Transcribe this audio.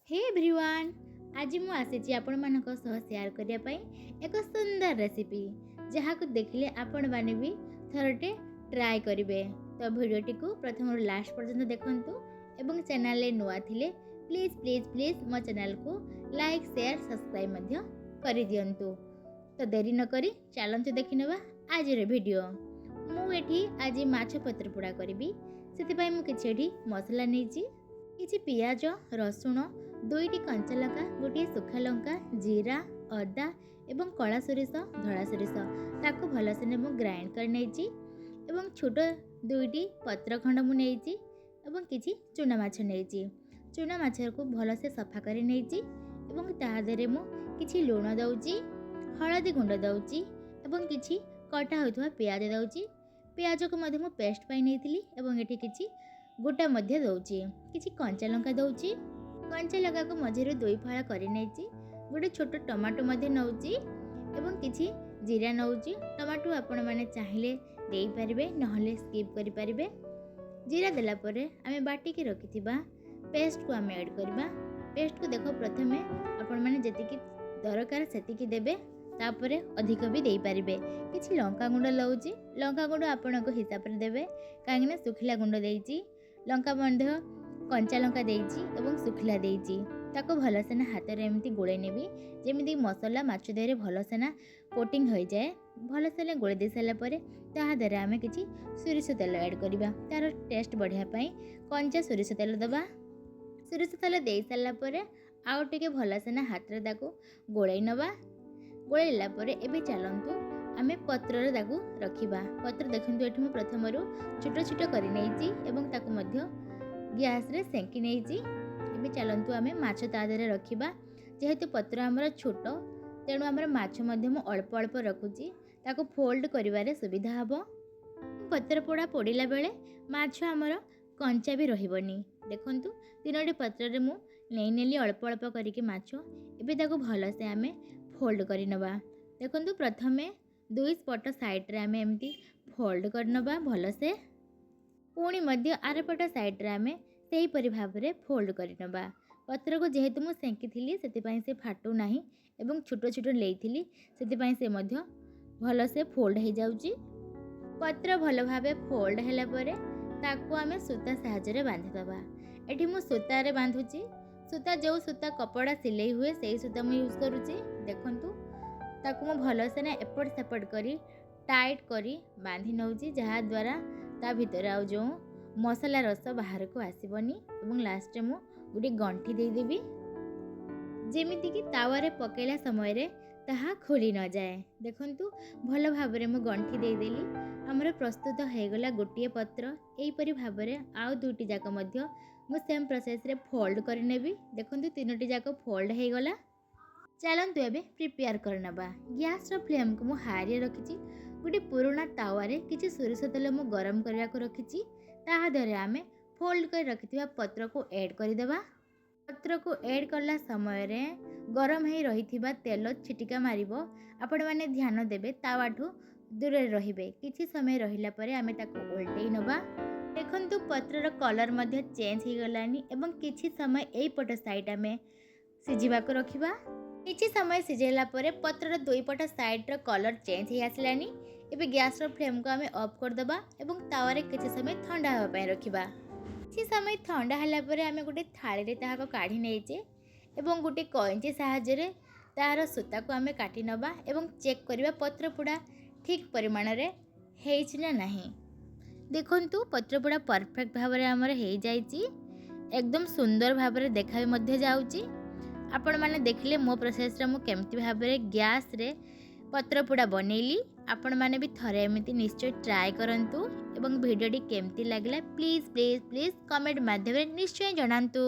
ହେ everyone, ଆଜି ମୁଁ ଆସିଛି ଆପଣମାନଙ୍କ ସହ ସେୟାର କରିବା ପାଇଁ ଏକ ସୁନ୍ଦର ରେସିପି, ଯାହାକୁ ଦେଖିଲେ ଆପଣମାନେ ବି ଥରଟେ ଟ୍ରାଏ କରିବେ। ତ ଭିଡ଼ିଓଟିକୁ ପ୍ରଥମରୁ ଲାଷ୍ଟ ପର୍ଯ୍ୟନ୍ତ ଦେଖନ୍ତୁ ଏବଂ ଚ୍ୟାନେଲରେ ନୂଆ ଥିଲେ ପ୍ଲିଜ୍ ପ୍ଲିଜ୍ ପ୍ଲିଜ୍ ମୋ ଚ୍ୟାନେଲକୁ ଲାଇକ୍, ସେୟାର, ସବସ୍କ୍ରାଇବ୍ ମଧ୍ୟ କରିଦିଅନ୍ତୁ। ତ ଡେରି ନକରି ଚାଲନ୍ତୁ ଦେଖିନେବା ଆଜିର ଭିଡ଼ିଓ। ମୁଁ ଏଠି ଆଜି ମାଛ ପତ୍ର ପୋଡ଼ା କରିବି। ସେଥିପାଇଁ ମୁଁ କିଛି ଏଠି ମସଲା ନେଇଛି। କିଛି ପିଆଜ, ରସୁଣ, ଦୁଇଟି କଞ୍ଚା ଲଙ୍କା, ଗୋଟିଏ ଶୁଖା ଲଙ୍କା, ଜିରା, ଅଦା ଏବଂ କଳା ସୋରିଷ, ଧଳା ସୋରିଷ, ତାକୁ ଭଲସେ ମୁଁ ଗ୍ରାଇଣ୍ଡ କରି ନେଇଛି ଏବଂ ଛୋଟ ଦୁଇଟି ପତ୍ର ଖଣ୍ଡ ମୁଁ ନେଇଛି ଏବଂ କିଛି ଚୁନା ମାଛ ନେଇଛି। ଚୁନା ମାଛକୁ ଭଲସେ ସଫା କରି ନେଇଛି ଏବଂ ତା ଦେହରେ ମୁଁ କିଛି ଲୁଣ ଦେଉଛି, ହଳଦୀ ଗୁଣ୍ଡ ଦେଉଛି ଏବଂ କିଛି କଟା ହୋଇଥିବା ପିଆଜ ଦେଉଛି। ପିଆଜକୁ ମଧ୍ୟ ମୁଁ ପେଷ୍ଟ ପାଇଁ ନେଇଥିଲି ଏବଂ ଏଠି କିଛି ଗୋଟା ମଧ୍ୟ ଦେଉଛି। କିଛି କଞ୍ଚା ଲଙ୍କା ଦେଉଛି। କଞ୍ଚା ଲଙ୍କାକୁ ମଝିରୁ ଦୁଇ ଫାଳ କରି ନେଇଛି। ଗୋଟେ ଛୋଟ ଟମାଟୋ ମଧ୍ୟ ନେଉଛି ଏବଂ କିଛି ଜିରା ନେଉଛି। ଟମାଟୋ ଆପଣମାନେ ଚାହିଁଲେ ଦେଇପାରିବେ, ନହେଲେ ସ୍କିପ୍ କରିପାରିବେ। ଜିରା ଦେଲା ପରେ ଆମେ ବାଟିକି ରଖିଥିବା ପେଷ୍ଟକୁ ଆମେ ଆଡ଼୍ କରିବା। ପେଷ୍ଟକୁ ଦେଖ, ପ୍ରଥମେ ଆପଣମାନେ ଯେତିକି ଦରକାର ସେତିକି ଦେବେ, ତାପରେ ଅଧିକ ବି ଦେଇପାରିବେ। କିଛି ଲଙ୍କା ଗୁଣ୍ଡ ଦେଉଛି। ଲଙ୍କା ଗୁଣ୍ଡ ଆପଣଙ୍କ ହିସାବରେ ଦେବେ, କାହିଁକିନା ଶୁଖିଲା ଗୁଣ୍ଡ ଦେଇଛି, ଲଙ୍କା ମଧ୍ୟ କଞ୍ଚା ଲଙ୍କା ଦେଇଛି ଏବଂ ଶୁଖିଲା ଦେଇଛି। ତାକୁ ଭଲସେ ନା ହାତରେ ଏମିତି ଗୋଳେଇ ନେବି, ଯେମିତି ମସଲା ମାଛ ଦେହରେ ଭଲସେ ନା କୋଟିଂ ହୋଇଯାଏ। ଭଲସେ ନା ଗୋଳେଇ ଦେଇ ସାରିଲା ପରେ ତାହା ଦେହରେ ଆମେ କିଛି ସୋରିଷ ତେଲ ଆଡ଼୍ କରିବା। ତା'ର ଟେଷ୍ଟ ବଢ଼ିବା ପାଇଁ କଞ୍ଚା ସୋରିଷ ତେଲ ଦେବା। ସୋରିଷ ତେଲ ଦେଇ ସାରିଲା ପରେ ଆଉ ଟିକେ ଭଲସେ ନା ହାତରେ ତାକୁ ଗୋଳେଇ ନେବା। ଗୋଳେଇଲା ପରେ ଏବେ ଚାଲନ୍ତୁ ଆମେ ପତ୍ରରେ ତାକୁ ରଖିବା। ପତ୍ର ଦେଖନ୍ତୁ, ଏଠି ମୁଁ ପ୍ରଥମରୁ ଛୋଟ ଛୋଟ କରି ନେଇଛି ଏବଂ ତାକୁ ମଧ୍ୟ ଗ୍ୟାସ୍ରେ ସେଙ୍କି ନେଇଛି। ଏବେ ଚାଲନ୍ତୁ ଆମେ ମାଛ ତା ଦେହରେ ରଖିବା। ଯେହେତୁ ପତ୍ର ଆମର ଛୋଟ, ତେଣୁ ଆମର ମାଛ ମଧ୍ୟ ମୁଁ ଅଳ୍ପ ଅଳ୍ପ ରଖୁଛି, ତାକୁ ଫୋଲ୍ଡ କରିବାରେ ସୁବିଧା ହେବ। ପତ୍ର ପୋଡ଼ା ପୋଡ଼ିଲା ବେଳେ ମାଛ ଆମର କଞ୍ଚା ବି ରହିବନି। ଦେଖନ୍ତୁ, ତିନୋଟି ପତ୍ରରେ ମୁଁ ନେଇନେଲି ଅଳ୍ପ ଅଳ୍ପ କରିକି ମାଛ। ଏବେ ତାକୁ ଭଲସେ ଆମେ ଫୋଲ୍ଡ କରିନେବା। ଦେଖନ୍ତୁ, ପ୍ରଥମେ ଦୁଇ ପଟ ସାଇଡ଼୍ରେ ଆମେ ଏମିତି ଫୋଲ୍ଡ କରିନେବା ଭଲସେ। ପୁଣି ମଧ୍ୟ ଆରପଟ ସାଇଡ଼୍ରେ ଆମେ ସେହିପରି ଭାବରେ ଫୋଲ୍ଡ କରିନେବା। ପତ୍ରକୁ ଯେହେତୁ ମୁଁ ସେଙ୍କିଥିଲି, ସେଥିପାଇଁ ସେ ଫାଟୁ ନାହିଁ ଏବଂ ଛୋଟ ଛୋଟ ନେଇଥିଲି, ସେଥିପାଇଁ ସେ ମଧ୍ୟ ଭଲସେ ଫୋଲ୍ଡ ହେଇଯାଉଛି। ପତ୍ର ଭଲ ଭାବେ ଫୋଲ୍ଡ ହେଲା ପରେ ତାକୁ ଆମେ ସୂତା ସାହାଯ୍ୟରେ ବାନ୍ଧିଦେବା। ଏଠି ମୁଁ ସୂତାରେ ବାନ୍ଧୁଛି। ସୂତା, ଯେଉଁ ସୂତା କପଡ଼ା ସିଲେଇ ହୁଏ, ସେଇ ସୂତା ମୁଁ ୟୁଜ୍ କରୁଛି। ଦେଖନ୍ତୁ, ତାକୁ ମୁଁ ଭଲସେ ନା ଏପଟ ସେପଟ କରି ଟାଇଟ୍ କରି ବାନ୍ଧି ନେଉଛି, ଯାହାଦ୍ୱାରା ତା ଭିତରେ ଆଉ ଯେଉଁ ମସଲା ରସ ବାହାରକୁ ଆସିବନି। ଏବଂ ଲାଷ୍ଟରେ ମୁଁ ଗୋଟେ ଗଣ୍ଠି ଦେଇଦେବି, ଯେମିତିକି ତାୱାରେ ପକାଇଲା ସମୟରେ ତାହା ଖୋଲି ନଯାଏ। ଦେଖନ୍ତୁ, ଭଲ ଭାବରେ ମୁଁ ଗଣ୍ଠି ଦେଇଦେଲି। ଆମର ପ୍ରସ୍ତୁତ ହେଇଗଲା ଗୋଟିଏ ପତ୍ର। ଏହିପରି ଭାବରେ ଆଉ ଦୁଇଟି ଯାକ ମଧ୍ୟ ମୁଁ ସେମ୍ ପ୍ରୋସେସ୍ରେ ଫୋଲ୍ଡ କରିନେବି। ଦେଖନ୍ତୁ, ତିନୋଟି ଯାକ ଫୋଲ୍ଡ ହେଇଗଲା। ଚାଲନ୍ତୁ ଏବେ ପ୍ରିପେୟାର କରିନେବା। ଗ୍ୟାସ୍ର ଫ୍ଲେମ୍କୁ ମୁଁ ହାଇରେ ରଖିଛି। ଗୋଟେ ପୁରୁଣା ତାୱାରେ କିଛି ସୋରିଷ ତେଲ ମୁଁ ଗରମ କରିବାକୁ ରଖିଛି। ତାହା ଦେହରେ ଆମେ ଫୋଲ୍ଡ କରି ରଖିଥିବା ପତ୍ରକୁ ଏଡ଼୍ କରିଦେବା। ପତ୍ରକୁ ଏଡ଼୍ କଲା ସମୟରେ ଗରମ ହେଇ ରହିଥିବା ତେଲ ଛିଟିକା ମାରିବ। ଆପଣମାନେ ଧ୍ୟାନ ଦେବେ, ତାୱାଠୁ ଦୂରରେ ରହିବେ। କିଛି ସମୟ ରହିଲା ପରେ ଆମେ ତାକୁ ଓଲଟେଇ ନେବା। ଦେଖନ୍ତୁ, ପତ୍ରର କଲର୍ ମଧ୍ୟ ଚେଞ୍ଜ ହେଇଗଲାଣି ଏବଂ କିଛି ସମୟ ଏଇପଟ ସାଇଡ଼୍ ଆମେ ସିଝିବାକୁ ରଖିବା। କିଛି ସମୟ ସିଝେଇଲା ପରେ ପତ୍ରର ଦୁଇ ପଟ ସାଇଡ଼୍ର କଲର୍ ଚେଞ୍ଜ ହେଇ ଆସିଲାଣି। ଏବେ ଗ୍ୟାସ୍ର ଫ୍ଲେମ୍କୁ ଆମେ ଅଫ୍ କରିଦେବା ଏବଂ ତାୱାରେ କିଛି ସମୟ ଥଣ୍ଡା ହେବା ପାଇଁ ରଖିବା। କିଛି ସମୟ ଥଣ୍ଡା ହେଲା ପରେ ଆମେ ଗୋଟେ ଥାଳିରେ ତାହାକୁ କାଢ଼ି ନେଇଛେ ଏବଂ ଗୋଟେ କଇଁଚି ସାହାଯ୍ୟରେ ତାହାର ସୂତାକୁ ଆମେ କାଟି ନେବା ଏବଂ ଚେକ୍ କରିବା ପତ୍ର ପୋଡ଼ା ଠିକ୍ ପରିମାଣରେ ହେଇଛି ନା ନାହିଁ। ଦେଖନ୍ତୁ, ପତ୍ରପୋଡ଼ା ପରଫେକ୍ଟ ଭାବରେ ଆମର ହେଇଯାଇଛି। ଏକଦମ ସୁନ୍ଦର ଭାବରେ ଦେଖା ବି ମଧ୍ୟ ଯାଉଛି। ଆପଣମାନେ ଦେଖିଲେ ମୋ ପ୍ରୋସେସ୍ରେ ମୁଁ କେମିତି ଭାବରେ ଗ୍ୟାସ୍ରେ ପତ୍ରପୋଡ଼ା ବନେଇଲି। ଆପଣମାନେ ବି ଥରେ ଏମିତି ନିଶ୍ଚୟ ଟ୍ରାଏ କରନ୍ତୁ ଏବଂ ଭିଡ଼ିଓଟି କେମିତି ଲାଗିଲା ପ୍ଲିଜ୍ ପ୍ଲିଜ୍ ପ୍ଲିଜ୍ କମେଣ୍ଟ ମାଧ୍ୟମରେ ନିଶ୍ଚୟ ଜଣାନ୍ତୁ।